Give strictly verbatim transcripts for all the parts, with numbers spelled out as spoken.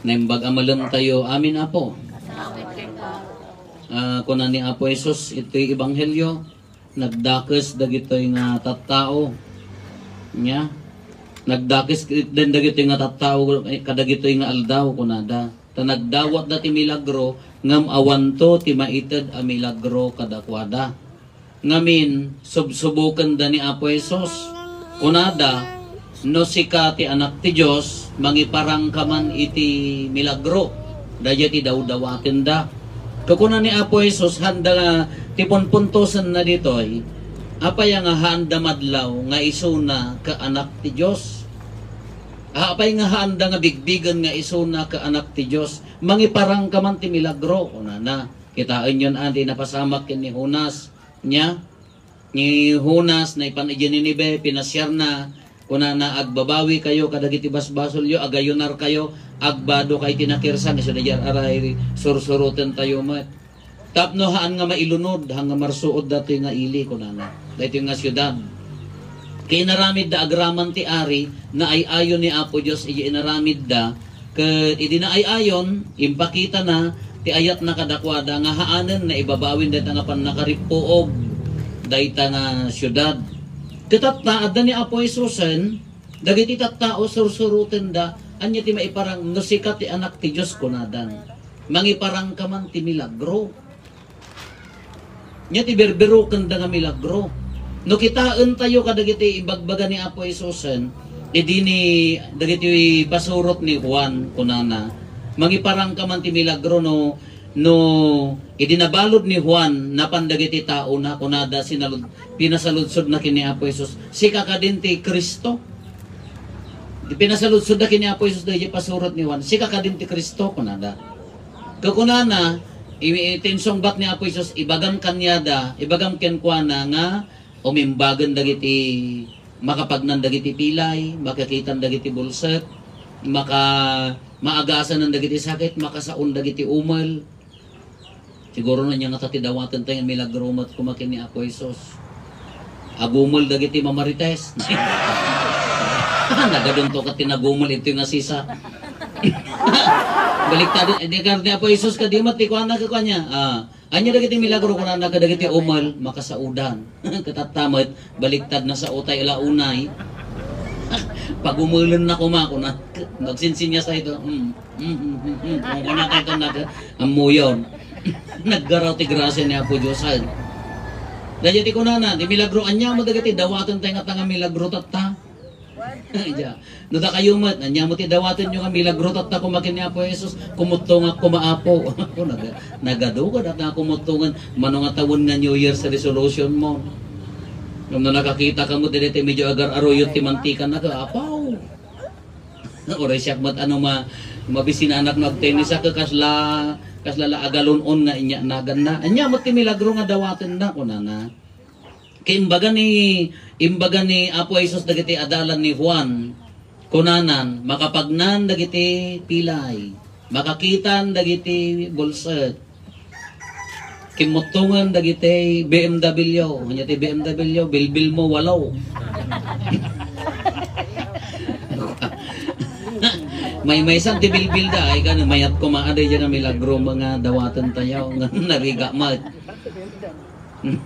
Naimbag a malemtayo. Amin, Apo. Ah, kuna ni Apo Jesus iti Ebanghelio, nagdakes dagitoy nga tattao. Nya, nagdakes den dagitoy nga tattao kadagitoy nga aldaw, kunada. Ta nagdawatda ti milagro, ngem awanto ti maited a milagro kadakuada. Ngamin, subsubokenda ni Apo Jesus. Kunada, "No sika ti Anak ti Dios, mangiparangka man iti milagro." Daydiay ti dawdawatenda. Kukuna ni Apo Jesus, handa nga ti punpuntosenna ditoy, apay nga haanda madlaw nga isuna ket Anak ti Dios? Apay nga haanda nga bigbigen nga isuna ket Anak ti Dios? Mangiparangka man ti milagro, kunana. Kitaenyon, a, ti napasamak ken ni Jonas. Nya, ni Jonas, naipan idiay Ninive, pinasiarna, kunana, "Agbabawikayo kadagiti basbasolyo, agayunarkayo, agbadokayo iti nakirsang." Isu daydiay aray sursurotentayo met. Tapno haan nga mailunod, haan nga marsuod datoy nga ili, kunana. Daytoy nga siudad. Kinaramidda agraman ti ari, naay-ayon ni Apo Dios idiay inaramidda, ket idi naay-ayon, impakitana ti ayatna kadakuada nga haanen naibabawin dayta nga pannakarippuog dayta nga siudad. Ket tatta, adda ni Apo Jesusen, dagiti tattao sursurotenda, "Ania ti maiparang no sika ti Anak ti Dios?" kunadan. "Mangiparangka man ti milagro." Nya ti birbirokenda nga milagro. No kitaentayo kadagiti ibagbaga ni Apo Jesusen, idi ni, dagiti pasurot ni Juan, kunana, "Mangiparangka man ti milagro no, no idi nabalud ni Juan, napan dagiti taona, kunada, sinalud-, pinasaludsodna ken ni Apo Jesus, 'Sika kadin ti Cristo?'" Di pinasaludsodda ken ni Apo Jesus daydiay pasurot ni Juan, "Sika kadin ti Cristo?" kunada. Kukunana, i-, iti insungbat ni Apo Jesus, "Ibagam kaniada, ibagam kenkuana nga umimbagen dagiti makapagnan dagiti pilay, makakitan dagiti bulsek, maka-, maagasanan dagiti sakit, makasaon dagiti umel." Siguro no ania ngata ti dawatenta nga milagro met koma ken ni Apo Jesus. Agumel dagiti mamarites. Nagadunto ket ti nagumel iti nga sisa. Baliktad, di ka ni Apo Jesus kadi met ti kuana, kukuana. Ah, ania dagiti milagro kunana kadagiti umel, makasaodan. Ket tatta met, baliktad, nasaotay la unay. Pagumelenna koma, kuna. Nagsinsinyas ito. Hmm. Hmm, hmm, hmm, hmm. Kung kuna kay ito, nag-, ammoyon. Naggaraw ti grasia ni Apo Dios, ay. Daydiay ti kunana, ti milagro, ania met dagiti dawatentayo nga milagro tatta? Dia. No dakayo met, ania met ti dawatenyo nga milagro tatta koma ken ni Apo Jesus? "Kumuttongak koma, Apo." Ako, nag-, nagadu ka data nga kumuttongan. Mano nga tawen nga New Year's resolution mo? Ngem no nakakita ka met daydiay ti medyo agar-aruyot ti mantika, naga, apaw. Uray siak met ano ma-, mabisinanak no agtennisak, kasla, kasla la agalon-on nga inya naganna. Ania met ti milagro nga dawatenna, kunana. Kay imbaga ni, imbaga ni Apo Jesus dagiti adalan ni Juan, kunanan, makapagnan dagiti pilay, makakitan dagiti bulsek, kimmuttongan dagiti B M W. Ania ti B M W? Bilbil mo, walo. Maymaysan ti bilbil da, ay, kano, mayat koma, aday, diyan nga milagro, mga dawaten tayo, nga nariga, ma-,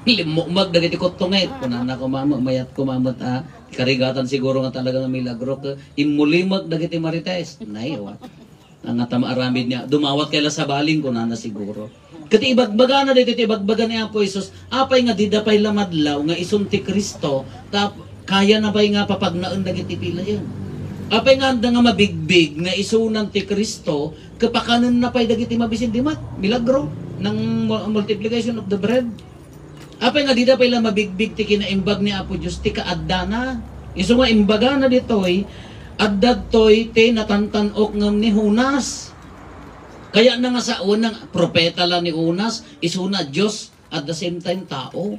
limmukmag dagiti kuttonget, kunana koma, mayat koma met, a, karigatan siguro nga talaga nga milagro, ke, immulimag dagiti marites. Nay, wa. Ang nga ta maaramid niya, dumawat kay la sabalin, kunana siguro. Ket ibagbagana daytoy ti ibagbaga ni Apo Jesus, apay nga dida pay la madlaw nga isun ti Cristo, ta kayana pay nga papagnaen dagiti pilayen. Apay nga anda nga mabigbig nga isunan ti Cristo, ket pakanenna pay dagiti mabisin, di met, milagro, nang mu-, multiplication of the bread. Apay nga dida pay la mabigbig ti kinaimbag ni Apo Dios ti kaaddana? Isu nga imbagana ditoy, adda ditoy ti natantan-ok ngem ni Jonas. Kayatna nga sao, nga propeta la ni Jonas, isuna Dios, at the same time tao.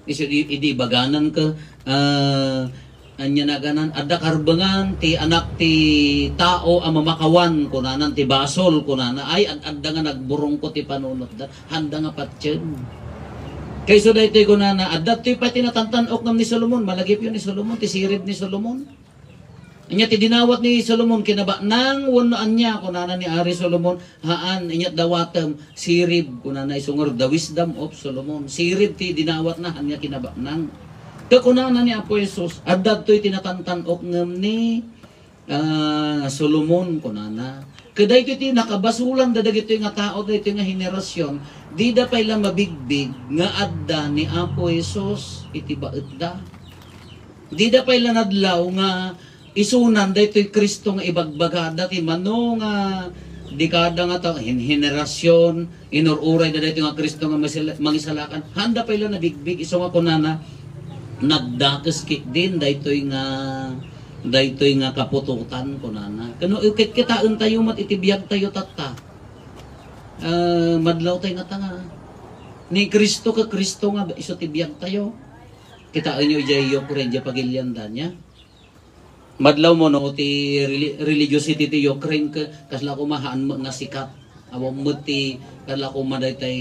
Isu di, idi ibaganan ka, ah, ania naganan, adda karbengan ti anak ti tao a mamakawan, kunanan, ti basol, kunana, ay, ad-, adda nga nagburungko ti panunotda, handa nga patien. Kayso daytoy kunana, adda toy pay ti natantan-ok ngem ni Solomon, malagipyo ni Solomon, ti sirib ni Solomon. Ania ti dinawat ni Solomon, kinabaknang wenno ania? Kunana ni Ari Solomon, haan, ania dawatem, sirib, kunana, isu ngarud, the wisdom of Solomon. Sirib ti dinawatna, haan nga kinabaknang. Ket kunana ni Apo Jesus, adda ditoy ti natantan-ok ngem ni, ah, Solomon, kunana. Ket daytoy ti nakabasolanda dagitoy nga tao, daytoy nga henerasyon, dida pay la mabigbig nga adda ni Apo Jesus iti baetda. Dida pay la nadlaw nga isunan daytoy Cristo nga ibagbagada ti mano nga dekada nga ta-, hin-, henerasyon, inur-urayda daytoy nga Cristo nga masila-, mangisalakan. Haanda pay la nabigbig, isu nga kunana, "Nagdakes ketdin daytoy nga, daytoy nga kaputotan," kunana. Kano, kitkitaentayo met iti biagtayo tatta. Ah, madlawtay nga tanga. Ni Cristo ket Cristo nga isu ti biagtayo. Kitaenyo idiay Ukraine, diay pagilianda, ania? Madlaw mo no ti reli-, religiosity ti Ukraine ke, kasla koma haan met nga sikat. Awan met ti, kasla koma daytay,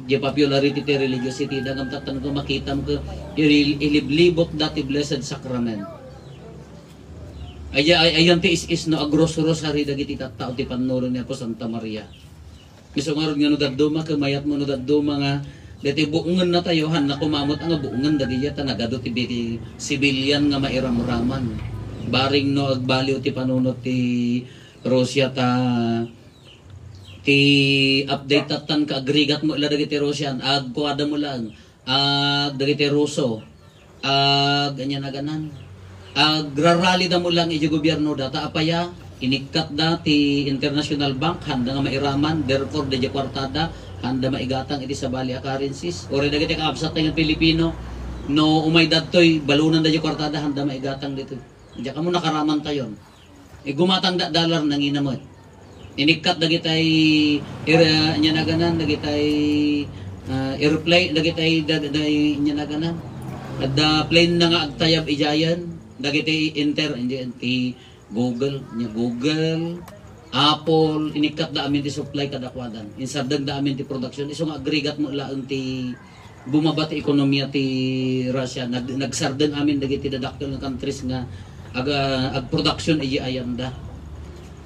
diay popularity ti religiosity da, ngem tattan ko makitam ke, ili-, iliblibot da ti Blessed Sacrament. Ay, ay, ayan ti is-is no agros-rosary dagiti tattao ti pannuro ni Apo Santa Maria. Isu ngarud nga no dadduma, ket mayat mo no dadduma nga daytoy buongen natayo, haan na koma met nga buongen dagiti ta nagadu ti bi-, civilian nga mairamraman. Barring no agbaliw ti panunot ti Russia ta ti update tattan ka agrigat mo ila dagiti Russian, agkuada mo lang. Ag-, dagiti Ruso, ag-, ania naganan? Agraralida mo lang iti gobiernoda, ta apaya, inikkatda ti International Bank, haanda nga mairaman, therefore, daydiay kuartada, haanda maigatang iti sabali a currencies. Uray dagiti kakabsat tayo nga Pilipino, no umay dadtoy, balonanda daydiay kuartada, haanda maigatang ditoy. Diak ammo nakaraman tayon. Igumatang da dollar nangina met. Inikkat dagitay ir-, ania naganan, dagitay, ah, airplane, dagitay da-, da-, ania naganan. Adda plane na nga agtayab idiayen, dagitay Inter, indi, ti Google, nia Google, Apple, inikkat da amin ti supply kadakuadan. Insardeng da amin ti production. Isu nga agrigat mo laeng ti bumaba ti ekonomiya ti Russia, nag-, nagsardeng amin dagiti dadakkel nga countries nga aga-, agproduction iti ayanda.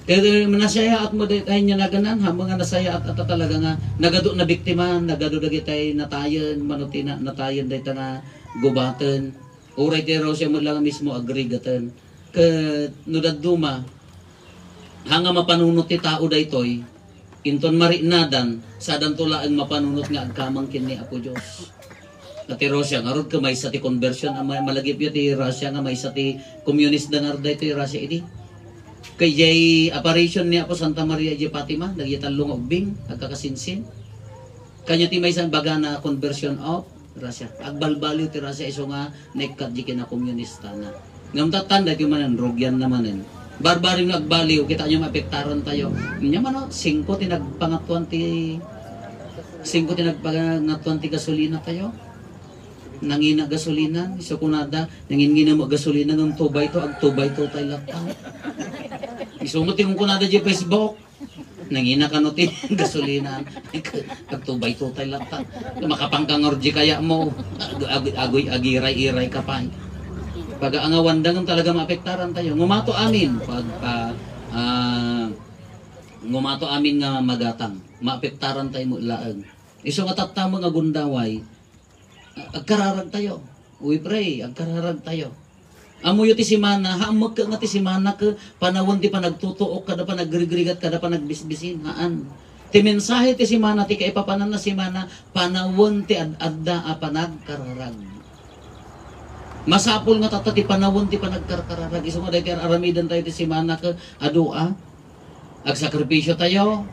Kaya nasayaat mo daytay nga naganan, ha, mga nasayaat ata talaga nga nagadu nabiktima, nagadu dagitay natayen, mano ti na-, natayen dayta nga gubaten. Uray ti Russia mo lang mismo agrigaten. Ket no dadduma, ha nga mapanunot ti tao daytoy, inton mariknadan, sadanto laeng mapanunot nga agkamang ken ni Apo Dios. Ket ti Russia ngarud, ket maysa ti conversion, a, ma-, malagipyo ti Russia nga maysa ti communist da ngarud daytoy Russia idi. Ket diay apparition ni Apo Santa Maria idiay Fatima, dagiti tallo nga ubbing, agkakasinsin. Kanya ti maysa bagana conversion of Russia. Agbalbaliw ti Russia isu nga naikkat di kinakomunistana. Ngem tattan, daytoy manen, rugianna manen. Barbareng nga agbaliw, kitaenyo, maapektarantayo. Ania mano, singko ti nagpangatuan ti, singko ti nagpangatuan ti gasolinatayo. Nangina gasolina, isu kunada, nanginginam gasolina ngem two by two, ag two by two tay latta. Isu met ti kunkunada di Facebook. Nangina kano ti gasolina. Agtubay tutay latta. Makapangkangar di kaya mo. Ag-, ag-, agoy, agiray-iray ka pay. Pagaangawan da ngem talaga maapektarantayo. Ngumato amin. Pag, ah, ah, ngumato amin nga magatang. Maapektarantayo mo laeng. Isu nga tattamo nga gundaway. Agkararagtayo. We pray, agkararagtayo. Ammoyo ti simana, haammek nga ti simana ket panawen ti panagtutuok kada panagrigrigat kada panagbisbisin, haan. Ti mensahe ti simana, ti kaipapanan a simana, panawen ti ad-adda a panagkararag. Masapul nga tatta ti panawen ti panagkarkararag. Isu nga daytoy ar-aramidentayo ti simana ket adu a Agsakripisyotayo,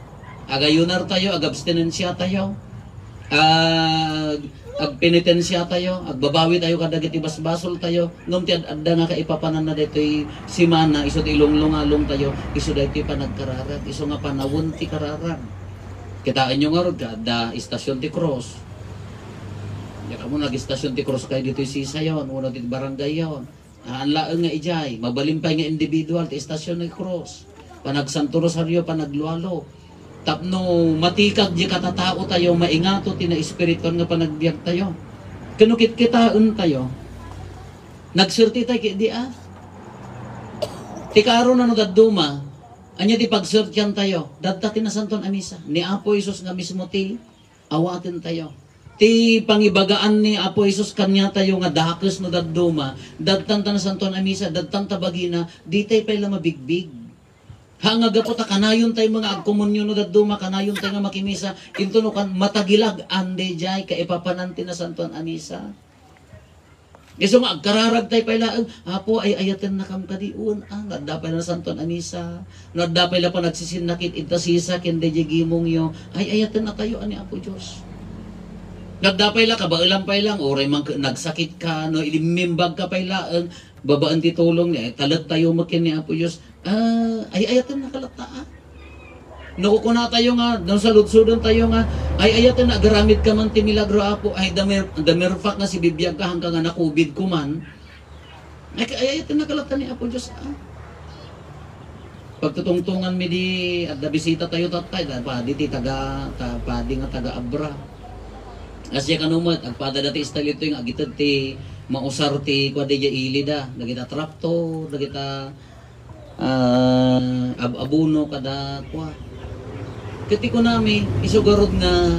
agayunartayo, agabstinensiatayo, ag-, agpenitensiatayo, agbabawitayo kadagiti basbasoltayo, ngem ti ad-adda nga kaipapananna daytoy simana, isu ti ilunglungalongtayo, isu daytoy panagkararag, isu nga panawen ti kararag. Kitaenyo ngarud, adda Estasion ti Cruz. Diak ammo nag-Estasion ti Cruz kay ditoy Sisayon, wenno ti barangayyon. Haan laeng nga idiay, mabalin pay nga individual ti Estasion ti Cruz, panagsanto rosario, panaglualo. Tapno matikag di katataotayo, maingato ti naespirituan nga panagbiagtayo. Ken no kitkitaentayo, nagsertitay ket di a. Ti karona no dadduma, ania ti pagsertiantayo? Dadta ti Nasantoan a Misa. Ni Apo Jesus nga mismo ti awatentayo. Ti pangibagaan ni Apo Jesus kaniatayo nga dakes no dadduma, dadtan ta Nasantoan a Misa, dadtan ta bagina, ditay pay la mabigbig. Ha nga gapu ta kanayon tayo nga agkomunyon no dadduma, kanayon tayo nga makimisa, inton no kan matagilag, andi jay kaipapanan ti Nasantoan a Misa. Isu nga agkararag tayo pay laeng, "Apo, ay-ayatennakam kadi?" Wen, ah, no adda pay la Nasantoan a Misa, no adda pay la panagsisinnakit ita sisa ken dayjay gimongyo, ay-ayatennatayo a ni Apo Dios. No adda pay la, kabaelan pay lang, uray man ke-, nagsakit ka, no, immimbag ka pay laeng, babaen ti tulong, eh, talet tayo met ken ni Apo Dios. Ah, ay-ayatennaka latta, ah. No kukunatayo nga, no saludsodentayo nga, ay-ayaten nga agaramid ka man ti milagro, Apo. Ay, the mere, the mere fact nga sibibiag ka, hangka nga na-covid ko man. Ay, ay-ayaten nga kalatan ni Apo Dios, ah. Pagtutungtungan mi di, adda bisita tayo, tatay, da, padi ti taga, ta, padi nga taga Abra. Asya kano met, agpada dati style ito nga agited ti mausar ti, kua, di, ili da, dagita traktor, dagita ah, ab-, abono kada kua. Ket ti kunami, isu garud nga,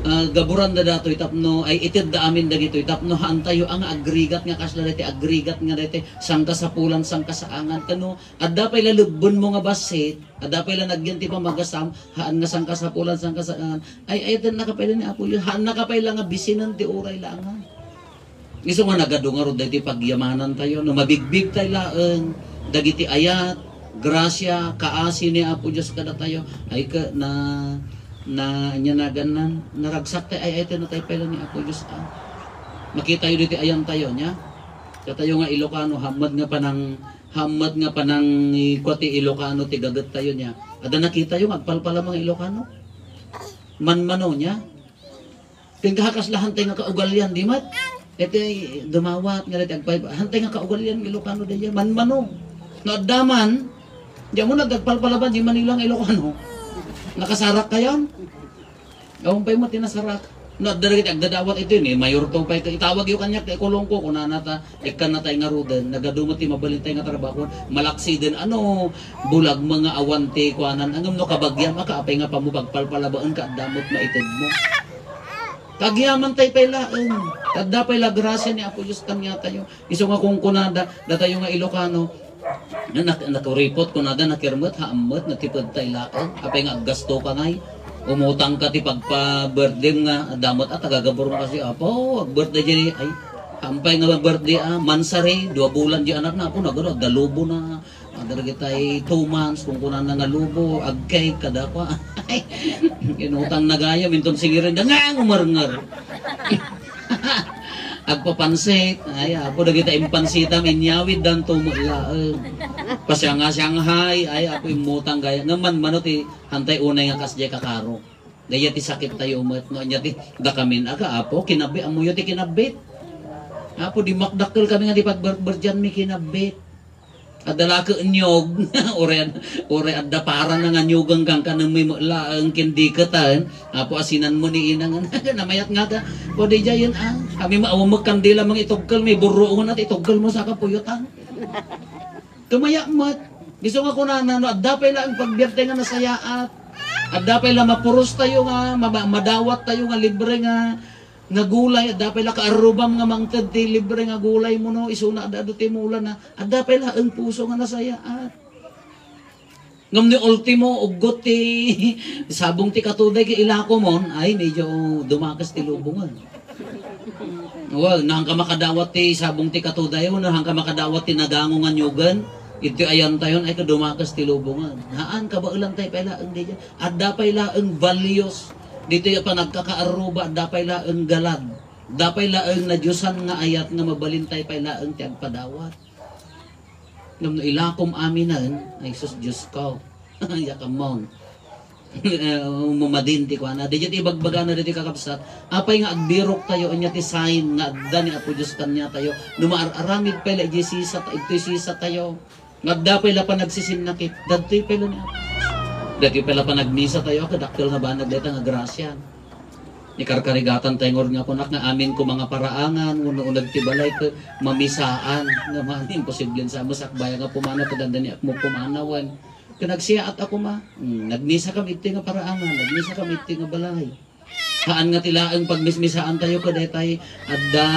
ah, gaburan da datoy tapno, ay, itedda amin dagitoy tapno haantayo a nga agrigat nga kasla daytoy, agrigat nga daytoy, sangkasapulan, sangkasaangan. Kano, adda pay la lebbenmo nga bassit, adda pay la nagyan ti pamagasam, haan nga sangkasapulan, sangkasaangan. Ay, ay, adda nakapay la ni Apo Dios, haan nakapay la nga bisinen ti uray la nga. Isu nga nagadu ngarud daytoy pagyamanantayo, no mabigbigtay laeng dagiti ayat, grasia, kaasi ni Apo Dios kadatayo, ay ka-, na, na, ania nagannan, naragsaktayo, ay, ay, tinatay pay la ni Apo Dios, ah. Makitayo ditoy ayantayo, nia? Katayo nga Ilocano, hammed nga panang, hammed nga panang, kua ti Ilocano ti gagettayo, nia? Adda nakitayo nga agpalpalaba nga Ilocano? Manmano, nia? Ken kaha kasla hantay nga kaugalian, di met? Iti dumawat nga daytoy agpay-, hantay nga kaugalian nga Ilocano daydiay, manmano. No adda man, di mo nagagpalpalaba, di Manila nga Ilocano. Nakasarak kayon? Awan pay mo tinasarak. No adda dagiti agdadawat iti ni Mayor to pay, itawag yo kaniak, ikulong ko, kunana ta, ikkan na tay ngaruden, nagadu met ti mabalin tay nga trabaho, malaksiden, ano, bulag mo nga awan ti kuanan, ngem no kabagiam, aka apay nga pamupagpalpalabaen ka, adda met maited mo. Kagyaman tay pay laeng. Adda pay la grasia ni Apo Dios kaniatayo. Isu nga kunkunada, datayo nga Ilocano, na nak-, nakuripot kunada, nakirmet, haammet, natiped tay laeng. Apay nga aggasto ka ngay. Umutang ka ti pagpa-birthday nga, adda met, ah, tagagabur mo kasi, Apo, ag-birthday diay, ay, hampay nga birthday, ah, mansari, dua bulan di anak na, Apo, nagano, agdalubo na. Adda dagitay two months, kunkunana nga lubo, agkay, kada kua. Inutang na gayam, inton singirin da, nga ngumernger. Agpapansit, ay, Apo, dagita impansitam, inyawid danto met laeng. Pasianga-sianghay, ay, Apo, immutang gayam. Ngem manmano ti, hantay unay nga kasdiay kakaro. Dayta ti sakit tayo met, no, ania ti, dakamin, aga, Apo, kinabit, ammoyo ti kinabit. Apo, di makdakkel kami nga di pagberberdian mi kinabit. Adda la ket nyog, uray, uray adda para na nga nyogen kan kanenmi met laeng ken diketan, Apo, asinanmo ni inangan, namayat nga ka, o di jayen, ah, kami maawan met kandila, mang itugkel, may burroon at itugkel mo sa kapuyotan. Kamayak met, isu nga kunana, no, adda pay la ang pagbierte nga nasayaat, adda pay la mapuros tayo nga, ma-, madawat tayo nga libre nga, nga gulay, adda pay la kaarrubam nga mangted ti libre nga gulay mo, no, isuna adda adu ti mula na, adda pay laeng puso nga nasayaat. Ngem ni ultimo, uggot ti sabong ti katuday ket ilako mon, ay, medyo dumakes ti lubongen. Well, no, haanka makadawat ti sabong ti katuday, no, haanka makadawat ti nagango nga nyogen, iti ayantayon, ay, kadumakes ti lubongen. Haan, kabaelan tayo pay laeng di dyan. Adda pay laeng values. Dito yung panagkakaarruba, adda pay laeng galad. Adda pay laeng nadiosan nga ayat nga mabalin tayo pay laeng ti agpadawat. Ngem no ilakom aminen, ay sus, Dios ko. Yakamon. Eh, umamadin ti kuana. Daydiay ti ibagbagana daytoy kakabsat. Apay nga agbirok tayo, ania ti sign nga adda ni Apo Dios kaniatayo? No maar-aramid pay la idiay sisa ta-, igtoy sisa tayo. Nga adda pay la panagsisinnakit. Dagtoy pay la ni Apo Dios. Dagtoy pay la panagmisa tayo, kadakkel nga banag dayta nga grasia. Ikarkarigatan tayo ngarud nga kunak nga amin ko mga paraangan, wenno uneg ti balay ket mamisaan. Nga man, imposible sa mo sakbay nga pumanaw, ket adda ni akmo pumanawen. Ket nagsiyaat ako ma. Hmm, nagmisa kami iti nga paraangan, nagmisa kami iti nga balay. Haan nga ti laeng pagmismisaan tayo, ket daytay adda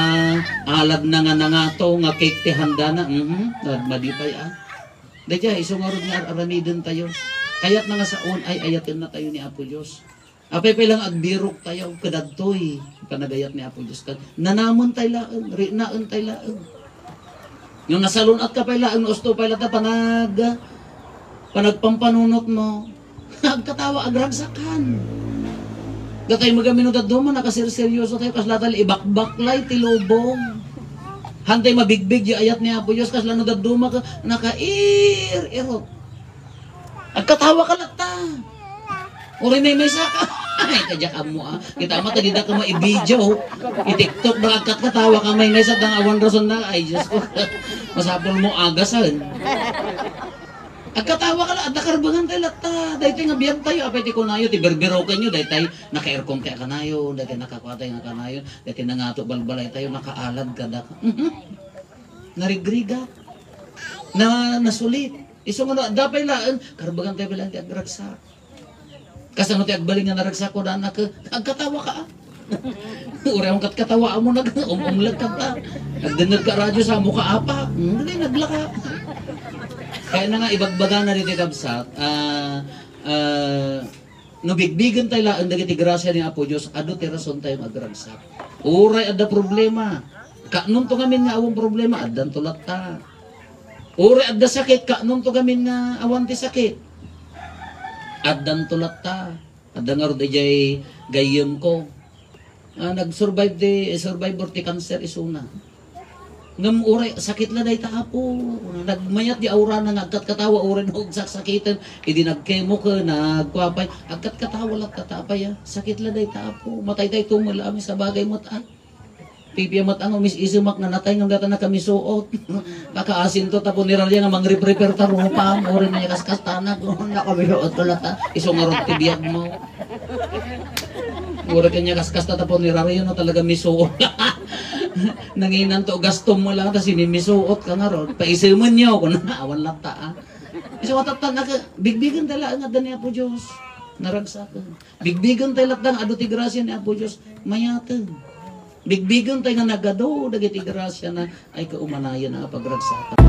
aladna nga nangato, nga cake ti handana. Mhm, madi pay, ah. Daydiay, isu ngarud nga ar-aramiden tayo. Kayat na nga saon ay ayaten na tayo ni Apo Dios. Apay pay lang agbirok tayo, kadagtoy panagayat ni Apo Dios. Kad-, nanamen tay laeng, rinaen tay laeng. Nga nasalun-at ka pay laeng, usto pay latta panag-, panagpampanunot mo. Agkatawa, agragsakan. Datay magamino dadduma, nakasirseryoso tayo, kasla tayo ibakbaklay ti lubong. Hantay mabigbig di ayat ni Apo Dios, kasla no dadduma ka, nakair-irot. Agkatawa ka latta. Uri may may saka. Ay, kajak ammo, ah. Kita mo, tagida ka mo i-video. I-TikTok, baka agkatkatawa ka may may sa dang awan rason na. Ay, Diyos ko. Masapul mo agasan. Agkatawa ka la, adda karbengan tayo latta. Daytoy nga biag tayo, apay ti kunayo, ti berberoken yo, daytay naka-aircon tayo kanayon, daytay nakakua tayo nga kanayon, daytay nangato balbalay tayo, nakaalad kada. Narigrigat. Na, nasulit. Isu nga no, adda pay laeng, karbengan tayo bilang ti agragsak. Kasano ti agbalin nga naragsak ko, danak, agkatawa ka, ah. Uray ang katkatawa mo nag-, um-, umlag ka ta. Nagdengngeg ka radyo, sa mo ka apa. Hmm, dili, naglaka. Kaya na nga, ibagbaga na dito, kabsat. Ah, ah, no bigbigen tayo laeng dagiti grasya ni Apo Dios, adu ti rason tayo nga agragsak. Uray adda problema. Kanunto ngamin nga awan problema, addanto latta. Uray adda sakit, kanunto ngamin nga awan ti sakit. Addanto latta. Adda ngarud idiay gayyemko. Ah, nag-survive ti, survivor ti cancer isuna. Ngem uray sakit la dayta, Apo. Nagmayat di aurana nga agkatkatawa uray no agsaksakiten. Idi nagkemo ken nagkuapay, agkatkatawa latta ta apay, ah. Sakit la dayta, Apo. Matay tayo tumula, amin sa bagay met, ah. Pipiamat ang umis-isimak nga natay ngem data nakamisuot. Nakaasinto tapno ni Raria nga mangripripir ta rupa, uray niya kaskastana, nakamiluot ko lata. Isu ngarud ti biag mo. Uray kanya kaskasta tapno ni Raria no talaga misuot. Nanginan to gastom mo lang ta sinimisuot ka ngarud. Paisemen yo, kun awan lata, ah. Isu matatan, naka-, bigbigen ta laeng adda ni Apo Dios. Naragsaken. Bigbigen tay latta nga adu ti grasya ni Apo Dios, mayaten. Bigbigen tay nga nagadu dagiti grasya na ay kaumanayan a pagragsatan.